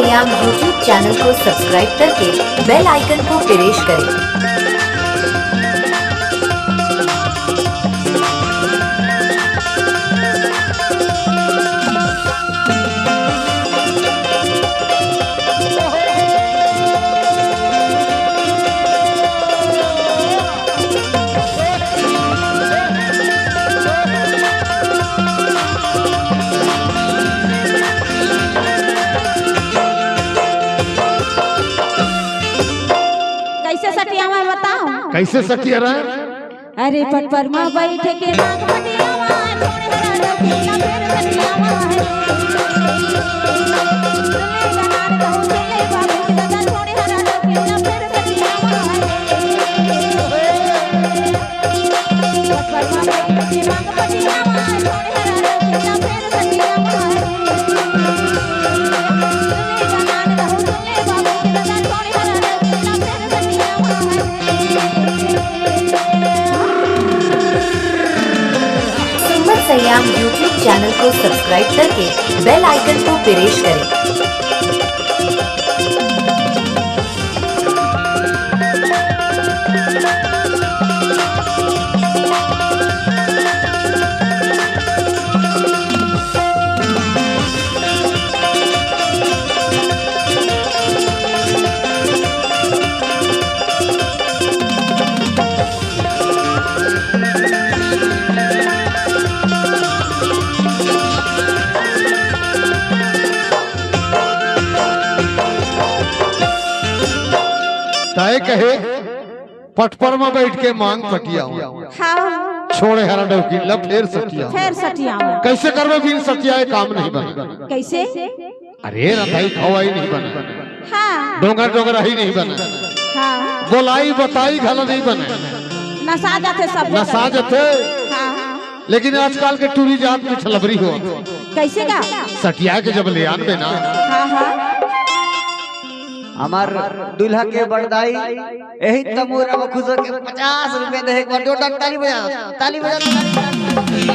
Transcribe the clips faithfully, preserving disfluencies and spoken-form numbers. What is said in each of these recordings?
Siam YouTube channel को subscribe करके बेल आइकन को प्रेस करें। कैसे सठियावँव बताओ? कैसे सठियावँव? अरे पटपर मा बैठ के नाग पटियावँव, छोड़े हरा डोकी ला फेर सठियावँव। सुन ले गनार कहूँ, सुन ले बाबू के दादा, छोड़े हरा डोकी ला फेर सठियावँव। पटपर मा बैठ के नाग पटियावँव, छोड़े हरा डोकी ला फेर सठियावँव। सुन ले गनार कहूँ, सुन ले बाबू के दादा, छोड़े हरा डोकी ला फेर सठियावँव। सुम्मत सयाम YouTube चैनल को सब्सक्राइब करके बेल आइकन को प्रेस करें। तय कहे पटपर मा बैठ के मांग पटियावँव। हाँ। छोड़े हरा डौकी ला फेर सठियावँव। फेर सठियावँव। कैसे करबे बिन सठियाए काम नहीं बने। कैसे? अरे रंधई खवाई नहीं बने। हाँ। डोंगर डोगरही नहीं बने। हाँ। बोलाई बताई घला नहीं बने। नसा जाथे सब। नसा जाथे। हाँ, हाँ। लेकिन आजकल के टूरी जात के छलबरी हो। कैसे का? सठिया के जब ले आनबे ना। हाँ, हाँ। हमार दूल्हा के बड़दाई यही तमूरा में खुश होके पचास रुपए दे, एक बार जोरदार ताली बजा, ताली बजा, ताली बजा।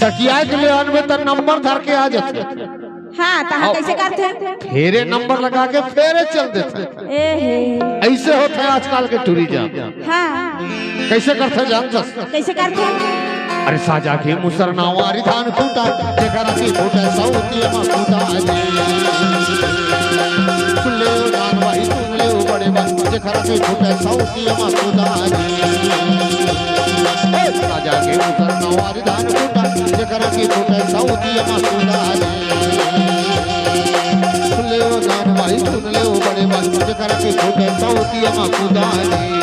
सठिया के ले आनबे त नंबर धर के आ जाथे। हाँ, त हाँ, कैसे करथे? फेरे नंबर लगा के फेरे चल देथे। ए हे। ऐसे होथे आजकल के टूरी जात। हाँ। कैसे करथे जानथस? कैसे करथे? अरे साजा के मुसर नावारी धान कूटा, जेकरा के फूटे सौतिया मा कूटा जी। सुन ले ओ जान भाई, सुन ले ओ बड़े भाई, जेकरा के फूटे सौतिया मा कूटा जी। ए, साजा के मुसर नावारी धान कूटा, जेकरा के फूटे सौतिया मा कूटा जी। सुन ले ओ जान भाई, सुन ले ओ बड़े भाई, जेकरा के फूटे सौतिया मा कूटा जी।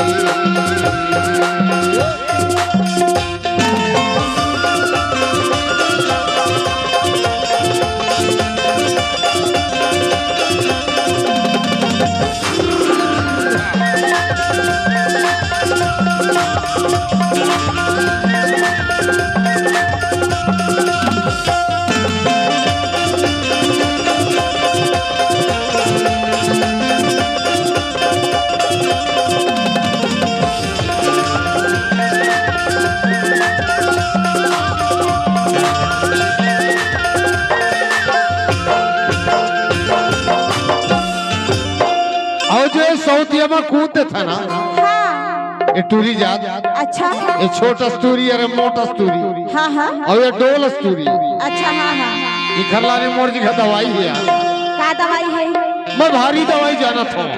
अउ जो सौतिया मा कूद देथे ना, हाँ। ये टूरी जात, अच्छा। ये छोट अस्तूरी, अरे मोट अस्तूरी। हाँ, हाँ। अउ ये डोल अस्तूरी। अच्छा, हाँ, हाँ। इखर लाने मोर जी का दवाई हे यार। का दवाई हे? मैं भारी दवाई जानत हँव।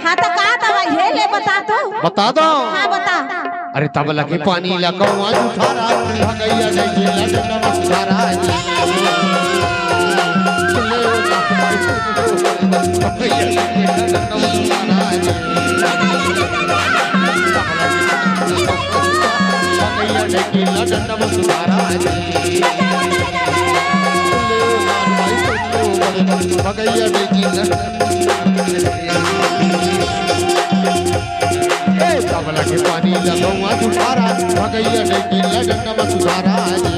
हाँ, त का दवाई हे, ले बता तो। बता दँव। हाँ, बता। अरे तबला के पानी ला कौआ जुठारा, भगैया जैसे लटकन सुधारा। भगैया जैसे लटकन सुधारा। भगैया जैसे लटकन सुधारा। भगैया जैसे लटकन ए, तबला के पानी ला गौआ जुठारा, भगैया डैकी ला डंडा मा सुधारा जी।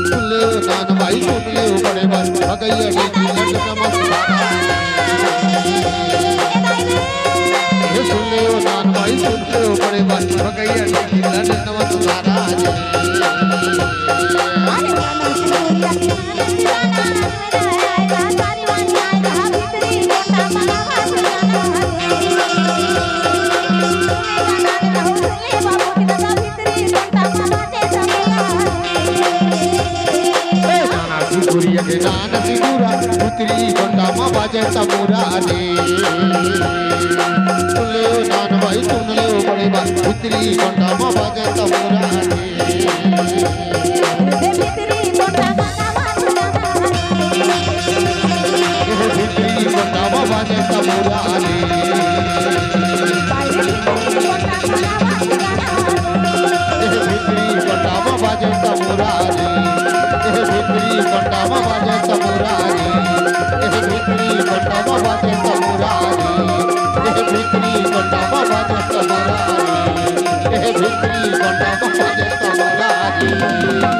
सुन ले ओ जान भाई, सुन ले ओ बड़े भाई, भगैया डैकी ला डंडा मा सुधारा। ए, सुन ले ओ जान भाई, सुन ले ओ बड़े भाई, भगैया डैकी ला डंडा मा सुधारा जी। बाजे तमुरा रे। सुन ले ओ नान भाई, सुन ले ओ बड़े भाई, भीतरी कोंडा मा बाजे तमुरा रे। ए भीतरी कोंडा मा बाजे तमुरा रे। ए भीतरी कोंडा मा बाजे तमुरा रे। ए भीतरी कोंडा मा बाजे तमुरा रे। ए भीतरी कोंडा मा बाजे तमुरा रे। ए भीतरी कोंडा मा बाजे तमुरा रे। ए भीतरी कोंडा मा बाजे तमुरा रे।